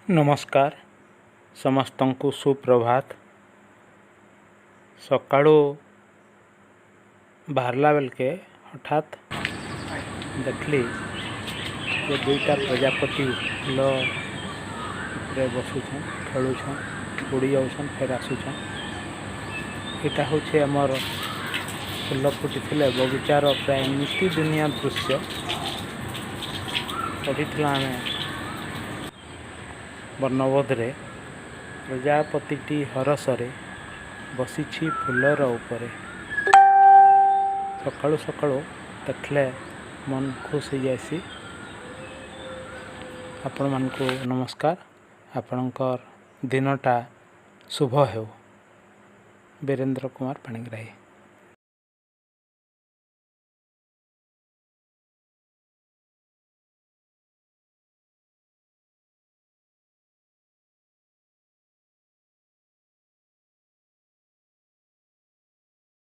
ନମସ୍କାର, ସମସ୍ତଙ୍କୁ ସୁପ୍ରଭାତ। ସକାଳୁ ବାହାରିଲା ବେଲକେ ହଠାତ୍ ଦେଖିଲି ଯେ ଦୁଇଟା ପ୍ରଜାପତି ଫୁଲ ଉପରେ ବସୁଛନ୍, ଖେଳୁଛନ୍, ଉଡ଼ି ଯାଉଛନ୍, ଫେର୍ ଆସୁଛନ୍। ଏଇଟା ହେଉଛି ଆମର ଫୁଲ ଫୁଟିଥିଲେ ବଗିଚାର ପ୍ରାୟ ନିତିଦିନିଆ ଦୃଶ୍ୟ। ପଢ଼ିଥିଲା ଆମେ ବର୍ଣ୍ଣବୋଧରେ, ପ୍ରଜାପତିଟି ହରଷରେ ବସିଛି ଫୁଲର ଉପରେ। ସକାଳୁ ସକାଳୁ ଦେଖିଲେ ମନ ଖୁସି ହେଇଯାଏସି। ଆପଣମାନଙ୍କୁ ନମସ୍କାର। ଆପଣଙ୍କର ଦିନଟା ଶୁଭ ହେଉ। ବୀରେନ୍ଦ୍ର କୁମାର ପାଣିଗ୍ରାହୀ।